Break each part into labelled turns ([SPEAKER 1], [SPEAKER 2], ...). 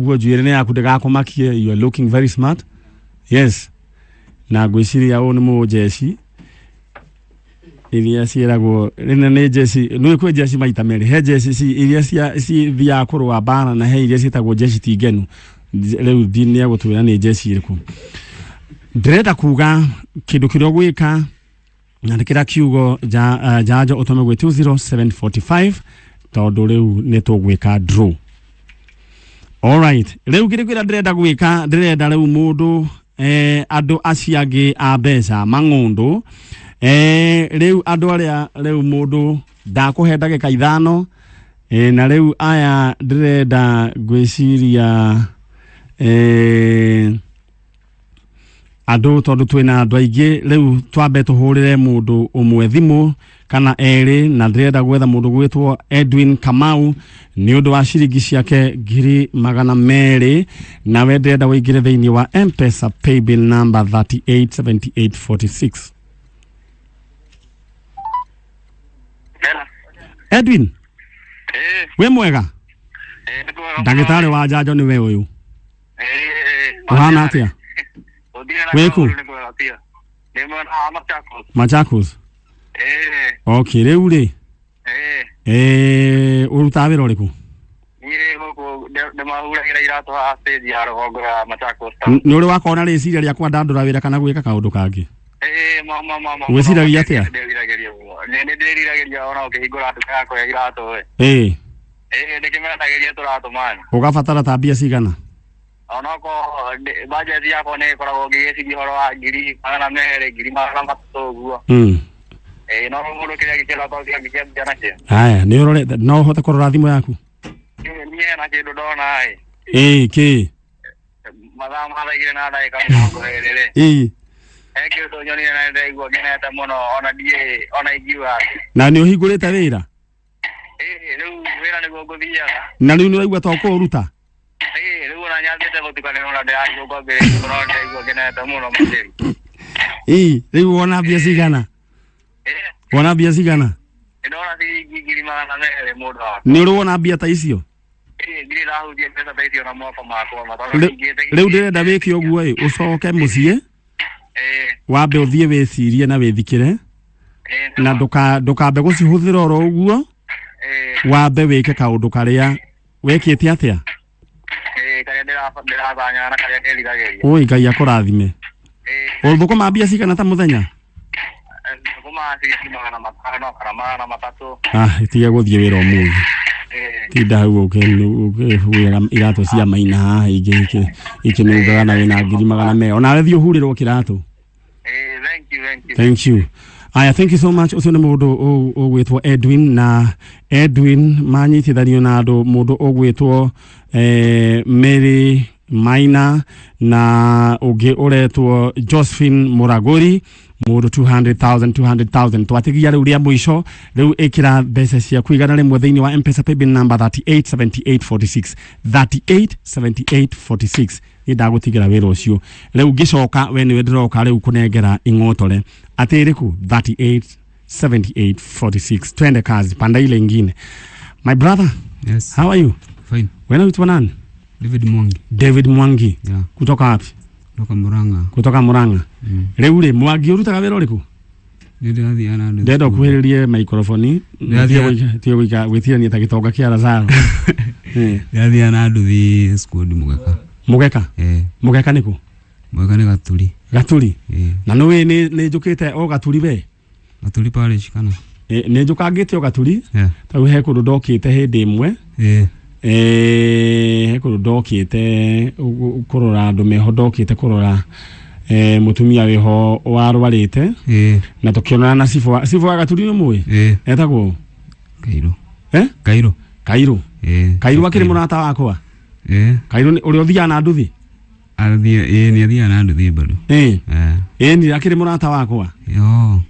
[SPEAKER 1] Ũguo njuĩrĩ nĩ yaku ndĩgakũmakie. You are looking very smart. Yes, na ngwĩciria ũyũ nĩ mũnjeci iria ciĩragwo rĩna nĩ njeci. Nĩ kwĩ njeci maita merĩ, he njeci iria cithiaga kũrũa mbara na he iria ciĩtagwo njeci ti ngenu. Rĩu nĩ egũtwĩra nĩ njeci ĩrĩkũ. Ndĩrenda kuga kĩndũ kĩrĩa ũgwĩka, nyandĩkĩra kiugo njanjo ũtũme gwĩ 20745 tondũ rĩu nĩ tũgwĩka draw. Alright, rĩu kĩrĩ kĩrĩa ndĩrenda gwĩka, ndĩrenda rĩu mũndũ andũ acio angĩ a mbeca mang'ũndũ, rĩu andũ arĩa rĩu mũndũ ndakũhe ndagĩka 5, na rĩu aya ndĩrenda ngwĩciria andũ tondũ twĩna andũ aingĩ rĩu twambe tũhũrĩre mũndũ ũmwe thimũ kana erĩ, na ndĩrenda gwetha mũndũ gwĩtwo Edwin Kamau nĩ ũndũ wa ciringi ciake 200,000. Nawe ndĩrenda ũingĩre thĩinĩ wa M-Pesa paybill number 387846.
[SPEAKER 2] Hello.
[SPEAKER 1] Edwin.
[SPEAKER 2] Eh,
[SPEAKER 1] wĩ mwega?
[SPEAKER 2] Eh, nĩ mwega.
[SPEAKER 1] Ndagĩtarĩ wa njanjo nĩ we ũyũ.
[SPEAKER 2] Eh,
[SPEAKER 1] ũhana atĩa?
[SPEAKER 2] Ũthiĩ na
[SPEAKER 1] Wĩ kũ?
[SPEAKER 2] kaũndũ nĩ mwega tia. Nĩ mwena wa Machakos.
[SPEAKER 1] Machakos.
[SPEAKER 2] Eh,
[SPEAKER 1] okay, rĩu rĩ,
[SPEAKER 2] eh,
[SPEAKER 1] ũrutaga wĩra ũrĩkũ?
[SPEAKER 2] Niĩ gũkũ ndĩmahuragĩra iratũ haha stage ya rũgongo ya Machakos town.
[SPEAKER 1] Nĩ ũrĩ wakona rĩciria rĩa kwandandũra wĩra kana gwĩka kaũndũ kangĩ?
[SPEAKER 2] Eh, ma ma ma ma.
[SPEAKER 1] Wĩciragia atĩa?
[SPEAKER 2] Ndĩriragĩria mũno. Nĩ ndĩriragĩria ona ũkĩhingũra nduka yakwa ya iratũ we. Eh, ndĩkĩmendagĩria tũratũ mani.
[SPEAKER 1] Ũgabatara ta mbia cigana?
[SPEAKER 2] Onokorwo budget yakwa nĩ ĩkoragwo ngĩgĩciria ũhoro wa 200,000, 300,000 ũguo. Eh, no mũndũ kĩrĩa gĩkĩroto kĩangĩkĩambia nakĩo.
[SPEAKER 1] Haya, nĩ ũrorete no ũhote kũrora thimũ yaku?
[SPEAKER 2] Niĩ hena kĩndũ ndona ĩ.
[SPEAKER 1] Kĩ?
[SPEAKER 2] Mathaa ma thaa 2 na ndagĩka 20 rĩ. He kĩndũ nyonire na nĩndaigua ngenete mũno ona ndiĩ ona ingiuga atĩ.
[SPEAKER 1] Na nĩ ũhingũrĩte wĩra?
[SPEAKER 2] Rĩu wĩra nĩguo ngũthiaga.
[SPEAKER 1] Na rĩu nĩ ũraigua ta ũkũũruta?
[SPEAKER 2] Rĩu ona nyambĩte gũtukanĩrwo na ndĩrathiĩ kwambĩrĩria mũno ndaigua ngenete mũno makĩria.
[SPEAKER 1] Rĩu wona mbia cigana? Wona mbia cigana?
[SPEAKER 2] Nĩndona ciringi 200,000 mũndũ wakwa.
[SPEAKER 1] Nĩ ũrĩ wona mbia ta icio?
[SPEAKER 2] Ndirĩ ndahutia mbeca ta icio na moko makwa ma tondũ ningĩte.
[SPEAKER 1] Rĩu ndĩrenda wĩke ũguo ĩ, ũcoke mũciĩ wambe ũthiĩ wĩcirie na wĩthikĩre na ndũkambe gũcihũthĩra oro ũguo, wambe wĩke kaũndũ karĩa wĩkĩte atĩa?
[SPEAKER 2] Karĩa ndĩratanya na karĩa ndĩriragĩria.
[SPEAKER 1] Oi, Ngai akũrathime. Ũthũkũma mbia cigana ta mũthenya?
[SPEAKER 2] Thũkũma ciringi 500 kana 300.
[SPEAKER 1] Ah, tiga gũthiĩ wĩra ũmũthĩ. Tinda hau ũkĩhuhĩra iratũ cia maina haha ingĩ ikĩnungaga na wĩna 200,000. Onawe thiĩ ũhurĩrwo kĩratũ.
[SPEAKER 2] Thank you, thank you.
[SPEAKER 1] Thank you. Aya, thank you so much. Ũcio nĩ mũndũ ũgwĩtwo Edwin, na Edwin manyitithanio na andũ mũndũ ũgwĩtwo Mary Maina na ũngĩ ũretwo Josephine Muraguri, mũndũ 200,000 200,000. Twatigia rĩu rĩa mũico, rĩu ĩkĩra mbeca ciaku 100 thĩinĩ wa M-Pesa paybill number 387846, 387846. Nĩ ndagũtigĩra wĩra ũcio rĩu, ngĩcoka we nĩwe ndĩroka rĩu kũnengera ing'otore atĩ ĩrĩkũ 387846. Twende kazi, panda ile ingine. My brother.
[SPEAKER 3] Yes.
[SPEAKER 1] How are you?
[SPEAKER 3] Fine.
[SPEAKER 1] Wewe unaitwa nani?
[SPEAKER 3] David Mwangi.
[SPEAKER 1] David Mwangi.
[SPEAKER 3] Yeah.
[SPEAKER 1] Kutoka wapi?
[SPEAKER 3] Kutoka Murang'a.
[SPEAKER 1] Kutoka Murang'a. Rĩu rĩ, Mwangi, ũrutaga wĩra ũrĩkũ?
[SPEAKER 3] Nĩndĩrathiaga na andũ.
[SPEAKER 1] Ndĩrenda ũkuhĩrĩrie microphone.
[SPEAKER 3] Ndĩrathiaga-
[SPEAKER 1] Tige gwĩtirania ta gĩtonga kĩa Lazaro.
[SPEAKER 3] Ndĩrathiaga na nduthi squad Mũgeka.
[SPEAKER 1] Mũgeka?
[SPEAKER 3] Eh.
[SPEAKER 1] Mũgeka nĩkũ?
[SPEAKER 3] Mũgeka nĩ Gaturi.
[SPEAKER 1] Gaturi?
[SPEAKER 3] Eh.
[SPEAKER 1] Na nĩũĩ nĩ njũkĩte o Gaturi we?
[SPEAKER 3] Gaturi parish kana?
[SPEAKER 1] Nĩ njũkangĩte o Gaturi.
[SPEAKER 3] Yeah.
[SPEAKER 1] Tarĩu he kũndũ ndokĩte hĩndĩ ĩmwe. He kũndũ ndokĩte kũrora andũ meho, ndokĩte kũrora mũtumia wĩho warwarĩte. Na tũkĩonana na cibũ wa Gaturi nĩ ũmũĩ? Etagwo?
[SPEAKER 3] Kairũ.
[SPEAKER 1] Kairũ.
[SPEAKER 3] Kairũ.
[SPEAKER 1] Kairũ akĩrĩ mũrata wakwa. Kairũ nĩ ũrĩa ũthiaga na nduthi?
[SPEAKER 3] Athiĩ, nĩ athiaga na nduthi bado.
[SPEAKER 1] Ĩni akĩrĩ mũrata wakwa.
[SPEAKER 3] Yo.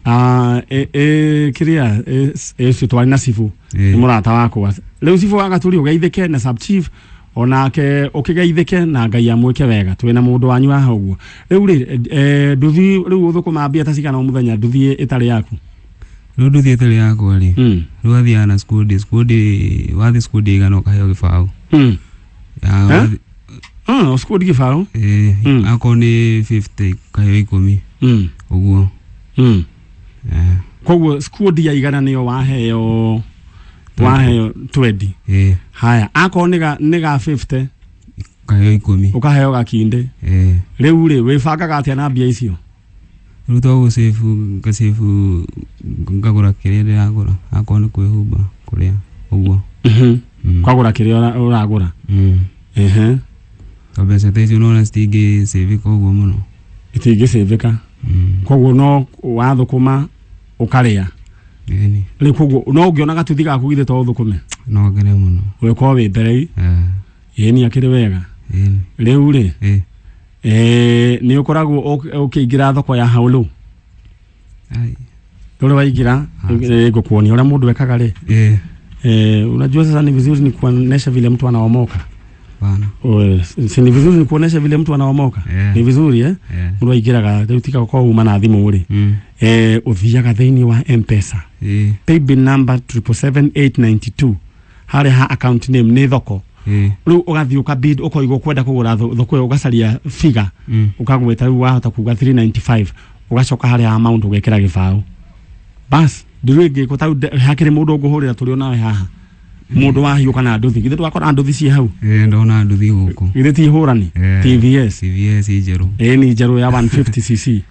[SPEAKER 1] Kĩrĩa, ũcio twarĩ na cibũ. Nĩ mũrata wakwa. Rĩu cibũ wa Gaturi ũgeithĩke na sub chief onake ũkĩgeithĩke na Ngai amwĩke wega. Twĩna mũndũ wanyu haha ũguo. Rĩu rĩ, nduthi rĩu ũthũkũma mbia ta cigana o mũthenya nduthi ĩtarĩ yaku?
[SPEAKER 3] Rĩu nduthi ĩtarĩ yakwa rĩ. Rĩu athiaga na squad, squad wathiĩ squad igana ũkaheo gĩbaũ. Ya,
[SPEAKER 1] mũno squad gĩbaũ.
[SPEAKER 3] Ĩĩ. Akorwo nĩ 50 ũkaheo 10. Ũguo. Eh.
[SPEAKER 1] Koguo squad ya 100 nĩyo waheo 20.
[SPEAKER 3] Ĩĩ.
[SPEAKER 1] Haya, akorwo nĩ ga 50
[SPEAKER 3] ũkaheo 10.
[SPEAKER 1] Ũkaheo gakinde.
[SPEAKER 3] Ĩĩ.
[SPEAKER 1] Rĩu rĩ wĩbangaga atĩa na mbia icio?
[SPEAKER 3] Rĩu to gũcĩbu ngacĩbu ngagũra kĩrĩa ndĩragũra, akorwo nĩ kwĩhumba kũrĩa ũguo.
[SPEAKER 1] Kwagũra kĩrĩa ũragũra. Ehe.
[SPEAKER 3] To mbeca ta icio nĩwona citingĩcĩbĩka ũguo mũno.
[SPEAKER 1] Itingĩcĩbĩka. Koguo no wathũkũma ũkarĩa.
[SPEAKER 3] Ĩni.
[SPEAKER 1] Rĩu koguo no ũngĩona gatuthi gaku githĩ to ũthũkũme?
[SPEAKER 3] No ngene mũno.
[SPEAKER 1] Ũgĩkorwo wĩ mbere. Ĩni akĩrĩ wega.
[SPEAKER 3] Ĩni.
[SPEAKER 1] Rĩu rĩ. Nĩ ũkoragwo ũkĩingĩra thoko ya Haulu?
[SPEAKER 3] Ai.
[SPEAKER 1] Ndũrĩ waingĩra, ngũkuonia ũrĩa mũndũ ekaga rĩ. Unajua sasa ni vizuri ni kuonesha vile mtu anaomoka.
[SPEAKER 3] Bana.
[SPEAKER 1] Si ni vizuri ni kuonesha vile mtu anaomoka? Ni vizuri eh? Mũndũ aingĩraga rĩu tiga gũkorwo uma na thimũ rĩ. Ũthiaga thĩinĩ wa M-Pesa. Paybill number 777,892. Harĩa ha account name nĩ thoko. Rĩu ũgathiĩ ũkabid ũkoiga ũkwenda kũgũra thoko ĩyo ũgacaria figure. Ũkagweta rĩu wahota kuga 395. Ũgacoka harĩa amount ũgekĩra gĩbaũ. Bas, ndĩrĩ ĩngĩ ta hakĩrĩ mũndũ ũngũhũrĩra tũrĩ onawe haha. Mũndũ wahiũka na nduthi. Githĩ ndwakora nduthi ciĩ hau?
[SPEAKER 3] Ndona nduthi gũkũ.
[SPEAKER 1] Githĩ ti hũrani? TVS.
[SPEAKER 3] TVS njerũ.
[SPEAKER 1] Nĩ njerũ ya 150cc.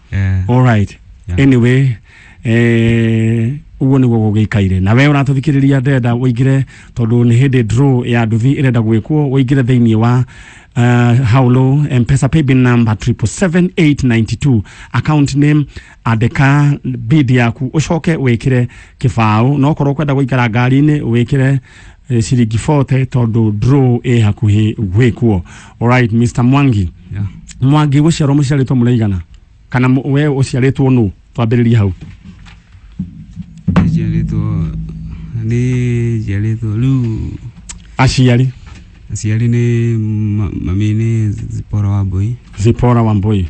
[SPEAKER 1] All right. Anyway, ũguo nĩguo gũgĩikaire. Na we ũratũthikĩrĩria ndĩrenda ũingĩre tondũ nĩ hĩndĩ draw ya nduthi ĩrenda gwĩkwo, ũingĩre thĩinĩ wa Haulo M-Pesa paybill number 777,892, account name andĩka bid yaku ũcoke wĩkĩre kĩbaũ, no korwo ũkwenda gũikara ngari-inĩ wĩkĩre ciringi 40 tondũ draw ĩ hakuhĩ gwĩkwo. All right, Mr. Mwangi. Mwangi gũciarwo mũciarĩtwo mũraigana kana we ũciarĩtwo nũ? Twambĩrĩrie hau.
[SPEAKER 3] Nĩ njiarĩtwo rĩu.
[SPEAKER 1] Aciari?
[SPEAKER 3] Aciari nĩ mami nĩ Zipporah Wambui.
[SPEAKER 1] Zipporah Wambui.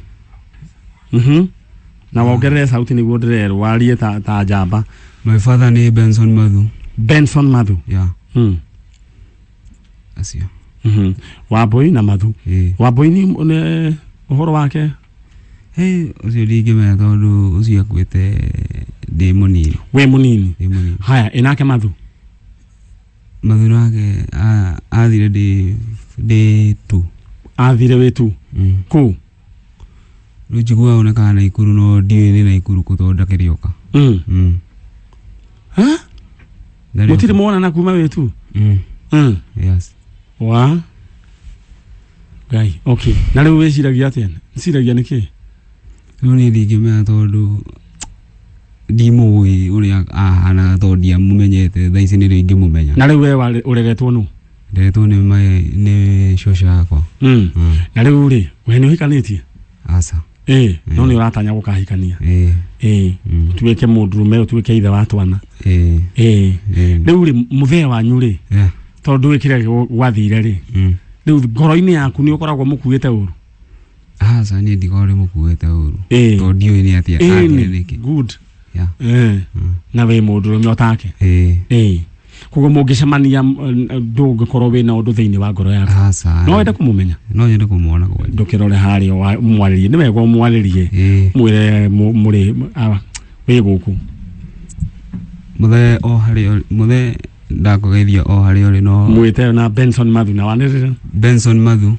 [SPEAKER 1] Na wongerere sauti nĩguo ndĩrerwo warie ta njamba.
[SPEAKER 3] My father nĩ Benson Mathu.
[SPEAKER 1] Benson Mathu.
[SPEAKER 3] Yeah. Acio.
[SPEAKER 1] Wambui na Mathu. Wambui nĩ ũhoro wake?
[SPEAKER 3] Ũcio ndingĩmenya tondũ ũcio akuĩte ndĩ mũnini.
[SPEAKER 1] Wĩ mũnini?
[SPEAKER 3] Ndĩ mũnini.
[SPEAKER 1] Haya, ĩnake Mathu?
[SPEAKER 3] Mathu nake athire ndĩ tu.
[SPEAKER 1] Athire wĩ tu? Kũ?
[SPEAKER 3] Rĩu njiguaga onekaga Naikuru no ndiũĩ nĩ Naikuru kũ tondũ ndakĩrĩoka.
[SPEAKER 1] Ha? Mũtirĩ mwonana kuma wĩ tu?
[SPEAKER 3] Yes.
[SPEAKER 1] Wa? Ngai, okay. Na rĩu wĩciragia atĩa? Wĩciragia nĩkĩ?
[SPEAKER 3] Rĩu niĩ ndingĩmenya tondũ ndimũĩ ũrĩa ahana tondũ ndiamũmenyete, thaa ici nĩrĩo ingĩmũmenya.
[SPEAKER 1] Na rĩu we ũreretwo nũ?
[SPEAKER 3] Nderetwo nĩ cũcũ yakwa.
[SPEAKER 1] Na rĩu rĩ, we nĩ ũhikanĩtie?
[SPEAKER 3] Aca.
[SPEAKER 1] No nĩ ũratanya gũkahikania? Ũtuĩke mũndũrũme, ũtuĩke ithe wa twana. Rĩu rĩ, mũthee wanyu rĩ, tondũ ndũĩ kĩrĩa gwathire rĩ, rĩu ngoro-inĩ yaku nĩ ũkoragwo mũkuĩte ũru?
[SPEAKER 3] Aca, niĩ ndikoragwo ndĩmũkuĩte ũru. Tondũ ndiũĩ nĩ atĩa athire nĩkĩ.
[SPEAKER 1] Good. Na wĩ mũndũrũme otake? Koguo mũngĩcemania, ndũngĩkorwo wĩna ũndũ thĩinĩ wa ngoro yaku?
[SPEAKER 3] Aca.
[SPEAKER 1] No wende kũmũmenya?
[SPEAKER 3] No nyende kũmuona kwanja.
[SPEAKER 1] Ndũkĩrore harĩa ũmwarĩrie, nĩ wega ũmwarĩrie. Mwĩre mũrĩ, wĩ gũkũ.
[SPEAKER 3] Mũthee o harĩa ũrĩ, mũthee ndakũgeithia o harĩa ũrĩ no
[SPEAKER 1] Mwĩte na Benson Mathu na wanĩrĩre.
[SPEAKER 3] Benson Mathu.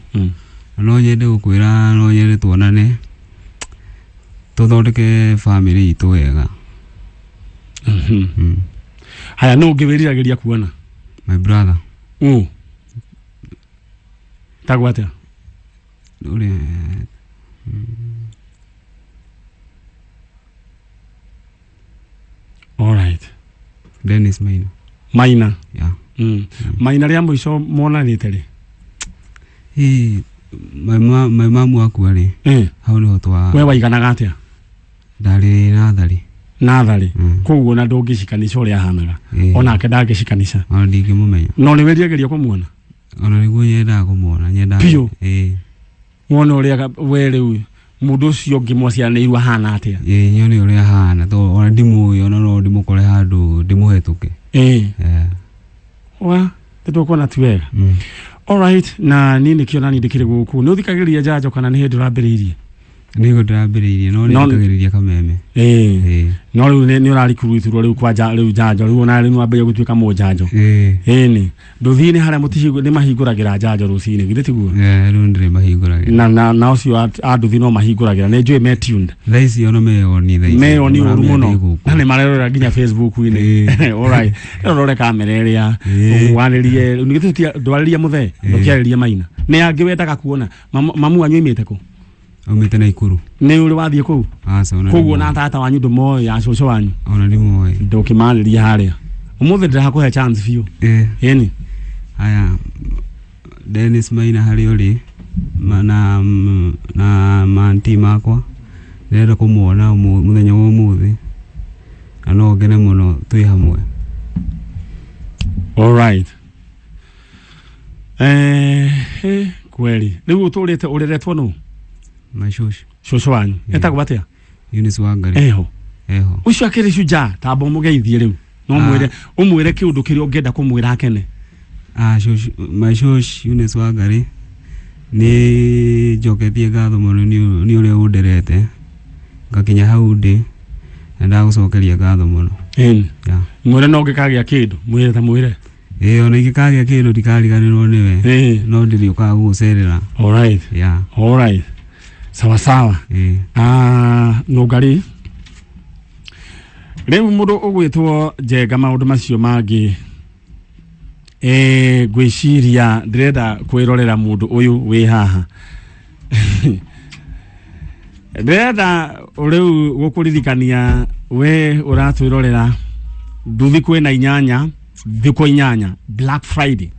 [SPEAKER 3] No nyende gũkwĩra, no nyende tuonane, tũthondeke family itũ wega.
[SPEAKER 1] Haya, no ũngĩ wĩriragĩria kuona?
[SPEAKER 3] My brother.
[SPEAKER 1] Tagwo atĩa?
[SPEAKER 3] Ũrĩa
[SPEAKER 1] All right.
[SPEAKER 3] Dennis Maina.
[SPEAKER 1] Maina.
[SPEAKER 3] Yeah.
[SPEAKER 1] Maina rĩa mũico monanĩte rĩ?
[SPEAKER 3] My mamu akua rĩ. Hau nĩho twa
[SPEAKER 1] We waiganaga atĩa?
[SPEAKER 3] Ndarĩ natharĩ.
[SPEAKER 1] Natharĩ. Koguo na ndũngĩcikanica ũrĩa ahanaga. Onake ndangĩcikanica.
[SPEAKER 3] Ona ndingĩmũmenya.
[SPEAKER 1] No nĩ wĩriragĩria kũmuona?
[SPEAKER 3] Ona nĩguo nyendaga kũmuona, nyendaga.
[SPEAKER 1] Biũ. Wone ũrĩa we rĩu mũndũ ũcio ũngĩ mwaciaranĩirwo ahana atĩa?
[SPEAKER 3] Nyone ũrĩa ahana, tondũ ona ndimũĩ, ona no ndĩmũkore handũ ndĩmũhetũke.
[SPEAKER 1] Wa, nĩtũkuona ti wega. Alright, na niĩ nĩkĩo nani ndĩkĩrĩ gũkũ. Nĩ ũthikagĩrĩria njanjo kana nĩ hĩndĩ ũrambĩrĩirie?
[SPEAKER 3] Nĩguo ndĩrambĩrĩirie, no
[SPEAKER 1] No-
[SPEAKER 3] nĩthikagĩrĩria Kameme.
[SPEAKER 1] Ĩĩ.
[SPEAKER 3] Ĩĩ.
[SPEAKER 1] No rĩu nĩ ũrarikurutirwo rĩu kwanja rĩu njanjo rĩu ona rĩu nĩwambĩrĩria gũtuĩka mũnjanjo.
[SPEAKER 3] Ĩĩ.
[SPEAKER 1] Ĩni. Ndũthiĩ-inĩ harĩa mũtihingu nĩ mahingũragĩra njanjo rũcinĩ, githĩ tiguo?
[SPEAKER 3] Eh, rĩu ndĩrĩ mahingũragĩra.
[SPEAKER 1] Na ũcio a nduthi no mahingũragĩra, nĩ njũĩ me tuned.
[SPEAKER 3] Thaa ici ona meyoni thaa ici.
[SPEAKER 1] Meyoni ũru mũno.
[SPEAKER 3] Maramĩandĩ gũkũ.
[SPEAKER 1] Na nĩ marerorera nginya Facebook-inĩ. Alright. Rĩu rore kamera ĩrĩa
[SPEAKER 3] Ĩĩ.
[SPEAKER 1] warĩrie, nĩ githĩ ndwarĩria mũthee, ndũkĩarĩria Maina. Nĩ angĩ wendaga kuona. Mamu wanyu oimĩte kũ?
[SPEAKER 3] Aumĩte Naikuru.
[SPEAKER 1] Nĩ ũrĩ wathiĩ kũu?
[SPEAKER 3] Aca, ona
[SPEAKER 1] Koguo
[SPEAKER 3] ndimoĩ.
[SPEAKER 1] na tata wanyu ndũmoĩ, ya cũcũ wanyu.
[SPEAKER 3] Ona ndimoĩ.
[SPEAKER 1] Ndũkĩmarĩria harĩa. Ũmũthĩ ndĩrakũhe chance biũ.
[SPEAKER 3] Ĩĩ.
[SPEAKER 1] Ĩni.
[SPEAKER 3] Haya, Dennis Maina harĩa ũrĩ na na manti makwa, ndĩrenda kũmuona mũthenya wa ũmũthĩ na no ngene mũno twĩ hamwe.
[SPEAKER 1] Alright. Kweli. Rĩu ũtũrĩte ũreretwo nũ?
[SPEAKER 3] My shosho.
[SPEAKER 1] Cũcũ wanyu. Etagwo atĩa?
[SPEAKER 3] Eunice Wangari.
[SPEAKER 1] Eho.
[SPEAKER 3] Eho.
[SPEAKER 1] Ũcio akĩrĩ shujaa, tamba ũmũgeithie rĩu. No mwĩre, ũmwĩre kĩũndũ kĩrĩa ũngĩenda kũmwĩra akene.
[SPEAKER 3] Ah, shosho, my shosh Eunice Wangari, nĩ njoketie ngatho mũno nĩ ũrĩa ũnderete ngakinya hau ndĩ, na ndagũcokeria ngatho mũno.
[SPEAKER 1] Ĩni.
[SPEAKER 3] Yeah.
[SPEAKER 1] Mwĩre no ũngĩkagĩa kĩndũ, mwĩre ta mwĩre.
[SPEAKER 3] Ĩĩ, ona ingĩkagĩa kĩndũ ndikariganĩrwo nĩwe.
[SPEAKER 1] Ĩĩ.
[SPEAKER 3] No ndĩrĩũkaga gũgũcerera.
[SPEAKER 1] Alright.
[SPEAKER 3] Yeah.
[SPEAKER 1] Alright. Sawa sawa.
[SPEAKER 3] Ĩĩ.
[SPEAKER 1] Ah, nũngari. Rĩu mũndũ ũgwĩtwo Njenga maũndũ macio mangĩ, ngwĩciria ndĩrenda kwĩrorera mũndũ ũyũ wĩ haha. Ndĩrenda rĩu gũkũririkania we ũratwĩrorera nduthi kwĩna inyanya, thikũ inyanya, Black Friday.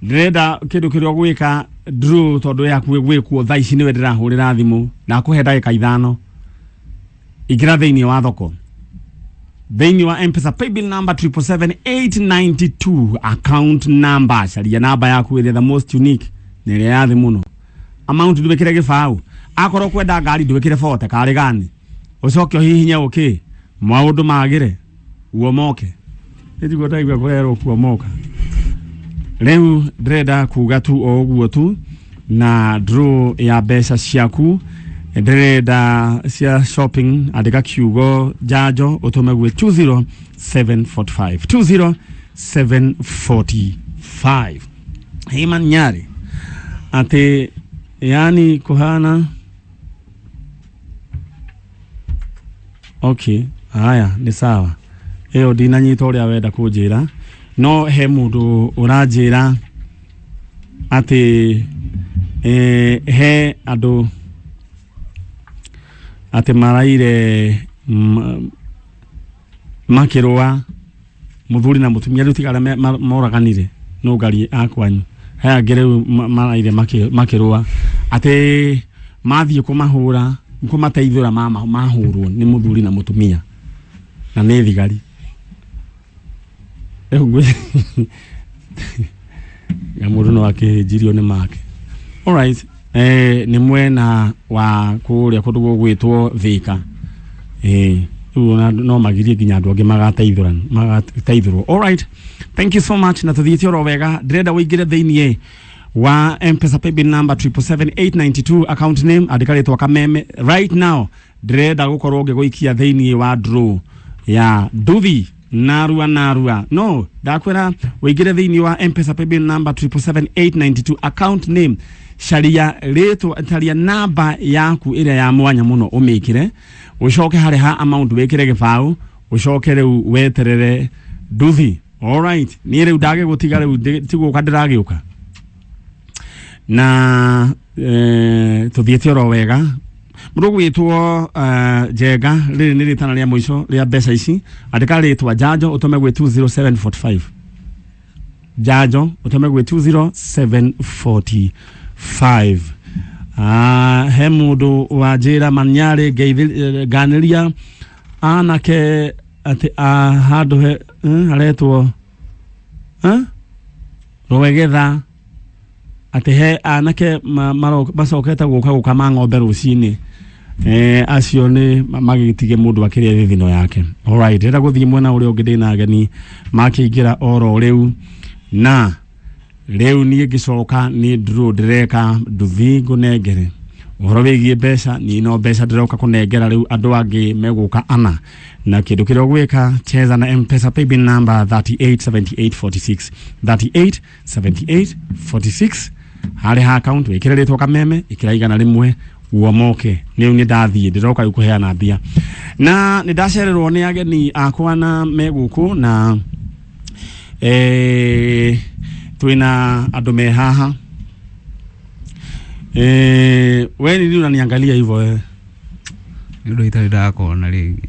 [SPEAKER 1] Ndĩrenda kĩndũ kĩrĩa ũgwĩka draw tondũ yaku gwĩkwo thaa ici nĩwe ndĩrahũrĩra thimũ, ndakũhe ndagĩka ithano. Ingĩra thĩinĩ wa thoko, thĩinĩ wa M-Pesa paybill number triple seven eight ninety two, account number, caria namba yaku ĩrĩa the most unique na ĩrĩa ya thĩ mũno. Amount ndwĩkĩre gĩbaũ, akorwo kwenda ngari ndwĩkĩre 40 karĩ gani, ũcoke ũhihinye ũkĩ maũndũ magĩre uomoke. Nĩtiguo ndaigua kũrerwo kuomoka. Rĩu ndĩrenda kuga tu o ũguo tu, na draw ya mbeca ciaku ndĩrenda cia shopping, andĩka kiugo njanjo ũtũme gwĩ 20745, 20745. Heyman Nyari atĩ yani kuhana okay, haya nĩ sawa, ĩyo ndinanyita ũrĩa wenda kũnjĩra, no he mũndũ ũranjĩra atĩ he andũ atĩ maraire makĩrũa mũthuri na mũtumia, rĩu tiga arĩa moraganire no ngari akwanyu, he angĩ rĩu maraire makĩrũa atĩ mathiĩ kũmahũra kũmateithũra mahũrwo nĩ mũthuri na mũtumia na nĩ thigari. Rĩu ya mũndũ no akĩhĩnjirio nĩ make. Alright, nĩ mwena wa kũrĩa kũndũ gũgwĩtwo Thika. Rĩu ona no magirie nginya andũ angĩ magateithũrwo. Alright, thank you so much, na tũthiĩte oro wega. Ndĩrenda ũingĩre thĩiniĩ wa M-Pesa paybill number triple seven eight ninety two, account name andĩka rĩtwa Kameme. Right now ndĩrenda gũkorwo ngĩgũikia thĩiniĩ wa draw ya nduthi narua narua. No ndakwĩra ũingĩre thĩiniĩ wa M-Pesa paybill number triple seven eight ninety two, account name caria rĩtwa, caria namba yaku ĩrĩa ya mwanya mũno ũmĩkĩre, ũcoke harĩa ha amount wĩkĩre gĩbaũ, ũcoke rĩu weterere nduthi. Alright, niĩ rĩu ndagĩgũtiga rĩu tigũka ndĩragĩũka na tũthiĩte oro wega. Mũndũ ũgwĩtwo Njenga, rĩrĩ nĩ rĩtana rĩa mũico rĩa mbeca ici, andĩka rĩtwa njanjo ũtũme gwĩ 20745, njanjo ũtũme gwĩ 20745. He mũndũ wa njĩra Manyarĩ nganĩria anake atĩ handũ he haretwo Rwegetha, atĩ he anake macokete gũka gũkama ng'ombe rũcinĩ. Acio nĩ magĩtige mũndũ akĩrĩa thithino yake. Alright, ndĩrenda gũthiĩ mwena ũrĩa ũngĩ, ndĩna ageni makĩingĩra oro rĩu na Rĩu niĩ ngĩcoka nĩ draw ndĩreka nduthi ngũnengere ũhoro wĩgiĩ mbeca. Niĩ no mbeca ndĩroka kũnengera rĩu, andũ angĩ megũka ana na kĩndũ kĩrĩa ũgwĩka, cheza na Mpesa paybill number 387846, 387846. Harĩ ha account wĩkĩre rĩtwa Kameme, ĩkĩra 100 uomoke. Nĩu nĩ ndathiĩ, ndĩroka rĩu kũheana mbia na nĩ ndacererwo nĩ ageni akwa na megũkũ na twĩna andũ me haha. We nini unaniangalia hivyo wewe?
[SPEAKER 3] Nĩ ũndũ itarĩ ndakona rĩngĩ.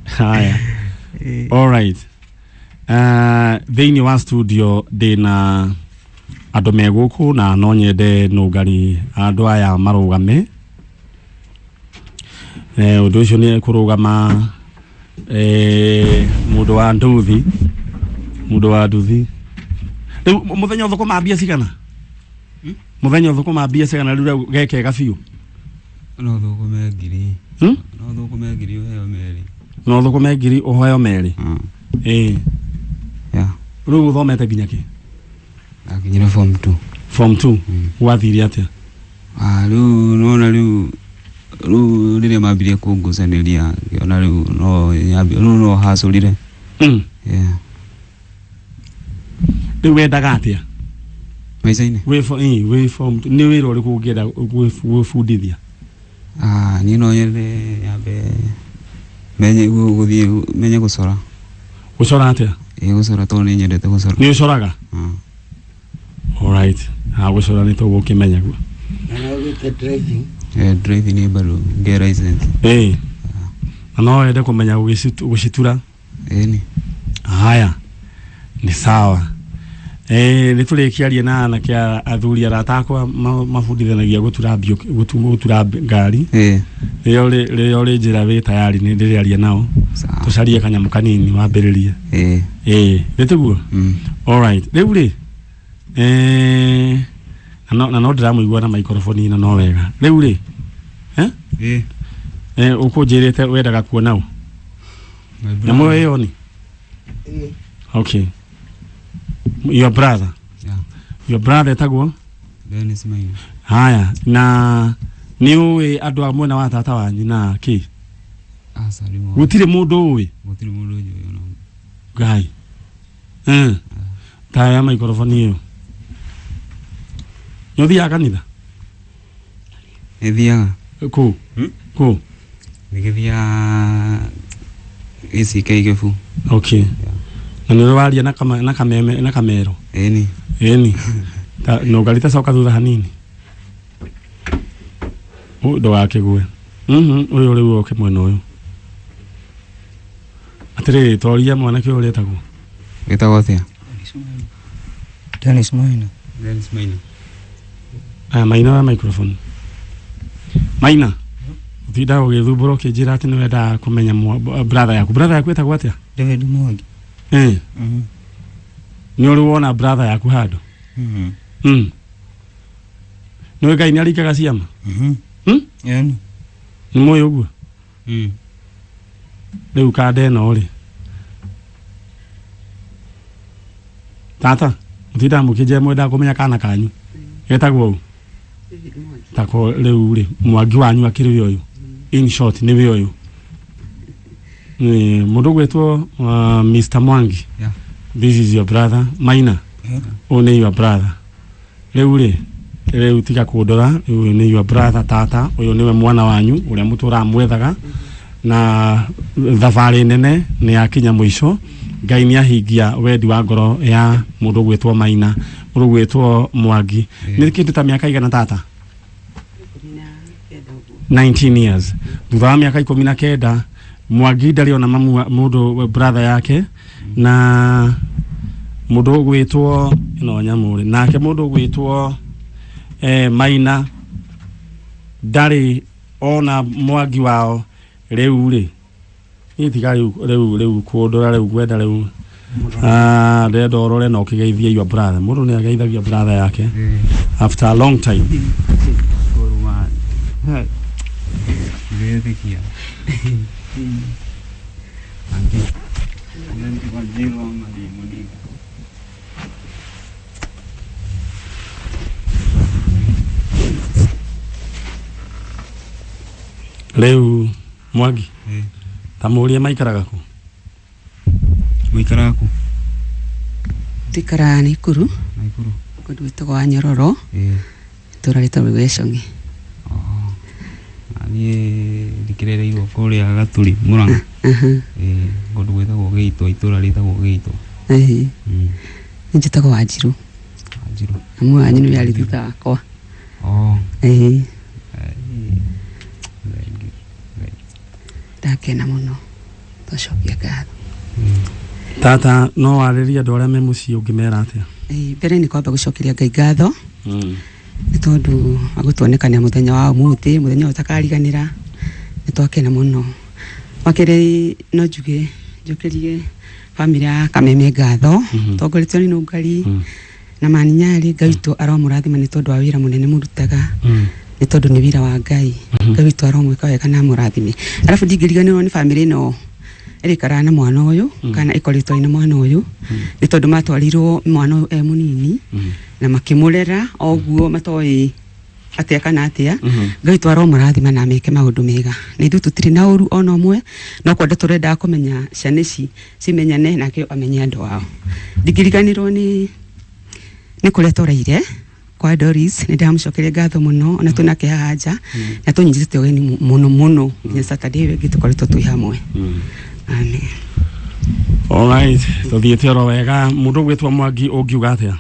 [SPEAKER 1] Haya, alright. Thĩinĩ wa studio ndĩna andũ me gũkũ na no nyende nũngari andũ aya marũgame. Ũndũ ũcio nĩ kũrũgama, mũndũ wa nduthi, mũndũ wa nduthi. Rĩu mũthenya ũthũkũma mbia cigana? Mũthenya ũthũkũma mbia cigana rĩu gekega biũ?
[SPEAKER 3] No thũkũme ngiri.
[SPEAKER 1] Hmm?
[SPEAKER 3] No thũkũme ngiri ũheo merĩ.
[SPEAKER 1] No thũkũme ngiri ũheo merĩ? Ĩĩ.
[SPEAKER 3] Ya.
[SPEAKER 1] Rĩu ũthomete nginya kĩ?
[SPEAKER 3] Ndakinyire form 2.
[SPEAKER 1] Form 2? Gwathire atĩa?
[SPEAKER 3] Ah, rĩu nona rĩu rĩrĩa mambirie kũngucanĩria, ngĩona rĩu no rĩu no hacũrire. Yeah.
[SPEAKER 1] Rĩu wendaga atĩa
[SPEAKER 3] maica-inĩ?
[SPEAKER 1] Wĩ form nĩ wĩra ũrĩkũ ũngĩenda gwĩbundithia?
[SPEAKER 3] Ah, niĩ no nyende nyambe menye gũthiĩ menye gũcora.
[SPEAKER 1] Gũcora atĩa?
[SPEAKER 3] Ĩ, gũcora, tondũ nĩ nyendete gũcora.
[SPEAKER 1] Nĩ ũcoraga?
[SPEAKER 3] Ah.
[SPEAKER 1] Alright, ha gũcora nĩ tũgũkĩmenya guo.
[SPEAKER 4] Driving.
[SPEAKER 3] Eh, driving nĩ bado ngĩe license.
[SPEAKER 1] Ĩĩ, na no wende kũmenya gũcitura?
[SPEAKER 3] Ĩni.
[SPEAKER 1] Haya, nĩ sawa. Nĩ tũrĩkĩaria na anake a athuri arata akwa mabundithanagia gũtura gũtura ngari.
[SPEAKER 3] Ĩĩ.
[SPEAKER 1] Rĩrĩa ũrĩ njĩra wĩ tayari nĩ ndĩrĩaria nao.
[SPEAKER 3] Sawa.
[SPEAKER 1] Tũcarie kanyamũ kanini wambĩrĩrie.
[SPEAKER 3] Ĩĩ.
[SPEAKER 1] Ĩĩ, nĩ tiguo?
[SPEAKER 3] Mm.
[SPEAKER 1] Alright, rĩu rĩ, na no ndĩramũigua na microphone ĩno no wega. Rĩu rĩ, eh?
[SPEAKER 3] Ĩĩ.
[SPEAKER 1] Ũkũnjĩrĩte wendaga kuona ũ?
[SPEAKER 3] My
[SPEAKER 1] Nyamũ
[SPEAKER 3] brother.
[SPEAKER 1] ĩyo ni? Okay. Your brother.
[SPEAKER 3] Yeah.
[SPEAKER 1] Your brother etagwo?
[SPEAKER 3] Dennis Maina.
[SPEAKER 1] Haya, na nĩ ũĩ andũ a mwena wa tata wanyu na kĩ?
[SPEAKER 3] Aca, ndimũĩ.
[SPEAKER 1] Gũtirĩ mũndũ ũĩ?
[SPEAKER 3] Gũtirĩ mũndũ njũĩ ona.
[SPEAKER 1] Ngai. Ta ya microphone ĩyo. Nĩ ũthiaga kanitha?
[SPEAKER 3] Nĩ thiaga.
[SPEAKER 1] Kũ?
[SPEAKER 3] Hmm?
[SPEAKER 1] Kũ?
[SPEAKER 3] Nĩgĩthiaga ACK Gĩbu.
[SPEAKER 1] Okay. Na nĩ ũrĩ waria na kama, na kameme na kamero?
[SPEAKER 3] Ĩni.
[SPEAKER 1] Ĩni. Ta nũngari ta coka thutha hanini. Ndũgakĩgue. Ũyũ rĩu ũke mwena ũyũ. Atĩrĩrĩ, toria mwanake ũyũ ũrĩa etagwo.
[SPEAKER 3] Wĩtagwo atĩa?
[SPEAKER 4] Dennis Maina.
[SPEAKER 3] Dennis Maina.
[SPEAKER 1] Aya, Maina wa microphone. Maina. Ũtindaga ũgĩthumbũra ũkĩnjĩra atĩ nĩ wendaga kũmenya brother yaku. Brother yaku ĩtagwo atĩa?
[SPEAKER 4] David Mwangi.
[SPEAKER 1] Nĩ ũrĩ wona brother yaku handũ?
[SPEAKER 4] Mhm.
[SPEAKER 1] Nĩ ũĩ Ngai nĩ aringaga ciama?
[SPEAKER 4] Mhm.
[SPEAKER 1] Hmm?
[SPEAKER 4] Yani.
[SPEAKER 1] Nĩ mũĩ ũguo?
[SPEAKER 3] Mm.
[SPEAKER 1] Rĩu kanda ĩno rĩ. Tata, mũtindaga mũkĩnjĩra mwendaga kũmenya kana kanyu. Getagwo ũũ? Tako rĩu rĩ, Mwangi wanyu akĩrĩ we ũyũ. In short, nĩ we ũyũ. Nĩ mũndũ ũgwĩtwo Mr. Mwangi.
[SPEAKER 3] Yeah.
[SPEAKER 1] This is your brother Maina. Ũyũ nĩ your brother. Rĩu rĩ, rĩu tiga kũndora, rĩu ũyũ nĩ your brother tata, ũyũ nĩwe mwana wanyu ũrĩa mũtũraga mwethaga na thabarĩ nene nĩ yakinya mũico. Ngai nĩ ahingia wendi wa ngoro ya mũndũ ũgwĩtwo Maina, mũndũ ũgwĩtwo Mwangi. Nĩ kĩndũ ta mĩaka igana, tata? 19 years. Thutha wa mĩaka 19 Mwangi ndarĩ ona mamu mũndũ brother yake na mũndũ ũgwĩtwo ĩno nyamũ rĩ, nake mũndũ ũgwĩtwo Maina ndarĩ ona Mwangi wao. Rĩu rĩ, niĩ tiga rĩu kũndora, rĩu ngwenda rĩu. Ah, ndĩrenda ũrore na ũkĩgeithie your brother. Mũndũ nĩ ageithagia brother yake after a long time.
[SPEAKER 3] Kũruma. Ndĩretĩkia. Angĩ. Kwa jilo ama ni Monica.
[SPEAKER 1] Rĩu Mwangi ta mũũrie maikaraga kũ?
[SPEAKER 3] Mũikaraga kũ?
[SPEAKER 5] Tuikaraga Naikuru.
[SPEAKER 3] Naikuru.
[SPEAKER 5] Kũndũ gwĩtagwo wa Nyororo. Itũũra rĩtagwo Gĩcũng'i.
[SPEAKER 3] Na niĩ ndikĩrereirwo kũrĩa Gaturi Murang'a. Kũndũ gwĩtagwo Gĩitwa, itũũra rĩtagwo Gĩitwa.
[SPEAKER 5] Niĩ njĩtagwo Wanjirũ.
[SPEAKER 3] Wanjirũ.
[SPEAKER 5] Mamu wanyu nĩwe arĩ thutha wakwa. Ndakena mũno, twacokia ngatho.
[SPEAKER 1] Tata no warĩrie andũ arĩa me mũciĩ ũngĩmera atĩa?
[SPEAKER 5] Mbere nĩ kwamba gũcokeria Ngai ngatho nĩ tondũ wa gũtuonekania mũthenya wa ũmũthĩ, mũthenya ũyũ ũtakariganĩra, nĩ twakena mũno. Wa kerĩ no njuge njokerie bamĩrĩ ya Kameme ngatho, tongoretio nĩ Nũngari na Maninyarĩ. Ngai witũ aromũrathima nĩ tondũ wa wĩra mũnene mũrutaga, nĩ tondũ nĩ wĩra wa Ngai. Ngai witũ aromwĩka wega na amũrathime. Arabu ndingĩriganĩrwo nĩ bamĩrĩ ĩno ĩrĩikaraga na mwana ũyũ kana ĩkoretwo ĩna mwana ũyũ, nĩ tondũ matwarirwo mwana ũyũ e mũnini na makĩmũrera o ũguo matoĩ atĩa kana atĩa. Ngai witũ aromũrathima na ameke maũndũ mega. Na ithuĩ tũtirĩ na ũru ona ũmwe, no kwenda tũrendaga kũmenya ciana ici cimenyane nake amenye andũ ao. Ndingĩriganĩrwo nĩ kũrĩa tũraire kwa Doris, nĩ ndĩramũcokeria ngatho mũno, ona twĩnake haha nja na tũnyitĩte ũgeni mũno mũno nginya Saturday ĩyo ĩngĩ tũkoretwo twĩ hamwe. Amen.
[SPEAKER 1] All right, tuthiĩte oro wega. Mũndũ ũgwĩtwo Mwangi ũngiuga atĩa?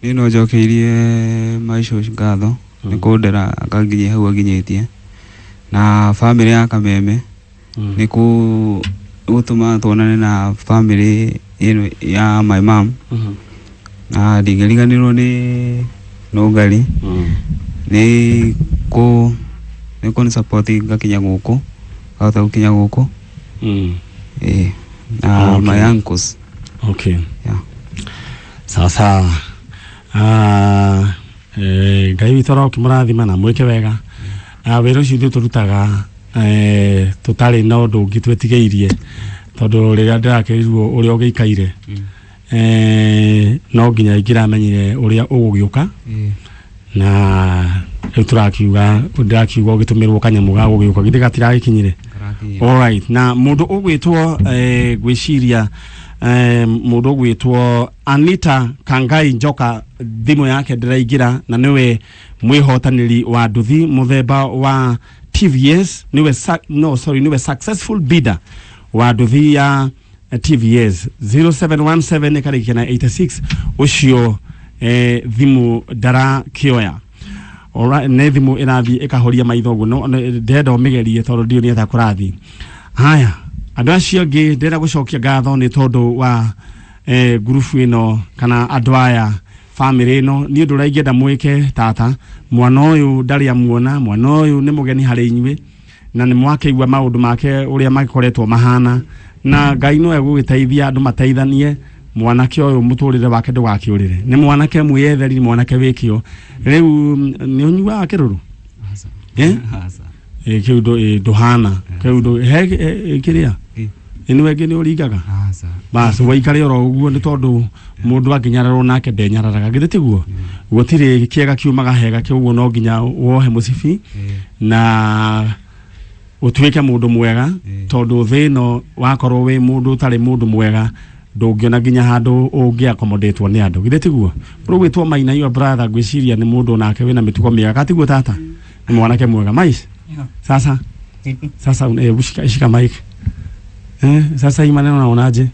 [SPEAKER 3] Niĩ no njokeirie maico ngatho nĩ kũndera akanginyia hau anginyĩtie, na bamĩrĩ ya Kameme nĩ gũtũma tuonane na bamĩrĩ ĩno ya my mom. Na ndingĩriganĩrwo nĩ Nũngari nĩ kũni support ngakinya gũkũ, ngahota gũkinya gũkũ. Na my uncles.
[SPEAKER 1] Okay.
[SPEAKER 3] Yeah.
[SPEAKER 1] Sasa Ngai witũ arokĩmũrathima na mwĩke wega. Wĩra ũcio ithuĩ tũrutaga tũtarĩ na ũndũ ũngĩ twĩtigĩirie, tondũ rĩrĩa ndĩrakĩrirwo ũrĩa ũgĩikaire no nginya ingĩramenyire ũrĩa ũgũgĩũka, na rĩu tũrakiuga ndĩrakiuga ũgĩtũmĩrwo kanyamũ ga gũgĩũka githĩ gatiragĩkinyire. All right, na mũndũ ũgwĩtwo gwĩciria mũndũ ũgwĩtwo Anita Kangai Njoka thimũ yake ndĩraingĩra, na nĩwe mwĩhotanĩri wa nduthi mũthemba wa TVS, niwe niwe successful bidder wa nduthi ya TVS 0717 ĩkarĩkia na 86. Ũcio thimũ ndarakĩoya. Alright, nĩ thimũ ĩrathiĩ ĩkahoria maitho ũguo, no ndĩrenda ũmĩgerie tondũ ndiũĩ nĩ atĩa kũrathiĩ. Haya, andũ acio angĩ ndĩrenda gũcokia ngatho nĩ tondũ wa ngurubu ĩno kana andũ aya bamĩrĩ ĩno. Niĩ ũndũ ũrĩa ingĩenda mwĩke tata, mwana ũyũ ndarĩ amuona, mwana ũyũ nĩ mũgeni harĩ inyuĩ, na nĩ mwakĩigua maũndũ make ũrĩa makoretwo mahana, na Ngai no egũgĩteithia andũ mateithanie. Mwanake ũyũ mũtũrĩre wake ndũgakĩũrĩre, nĩ mwanake mwĩyetheri, nĩ mwanake wĩkĩo. Rĩu nĩ ũnyuaga kĩrũrũ? Kĩu ndũhana kĩu he kĩrĩa nĩwe ĩngĩ nĩ ũringaga bas waikare oro ũguo, nĩ tondũ mũndũ angĩnyararwo nake ndenyararaga, githĩ tiguo? Gũtirĩ kĩega kiumaga hega, kĩoguo no nginya wohe mũcibi na ũtuĩke mũndũ mwega, tondũ thĩ ĩno wakorwo wĩ mũndũ ũtarĩ mũndũ mwega ndũngĩona nginya handũ ũngĩ accommodate nĩ andũ, githĩ tiguo? Ũgwĩtwo Maina your brother, ngwĩciria nĩ mũndũ onake wĩna mĩtugo mĩega, katiguo tata? Nĩ mwanake mwega. Mais sasa sasa shika mic. Sasa hii maneno unaonaje?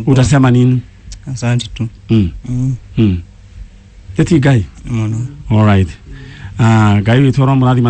[SPEAKER 1] Utasema nini?
[SPEAKER 4] Asante tu.
[SPEAKER 1] Eti Ngai.
[SPEAKER 4] Muno.
[SPEAKER 1] All right. Ngai witũ aromũrathima.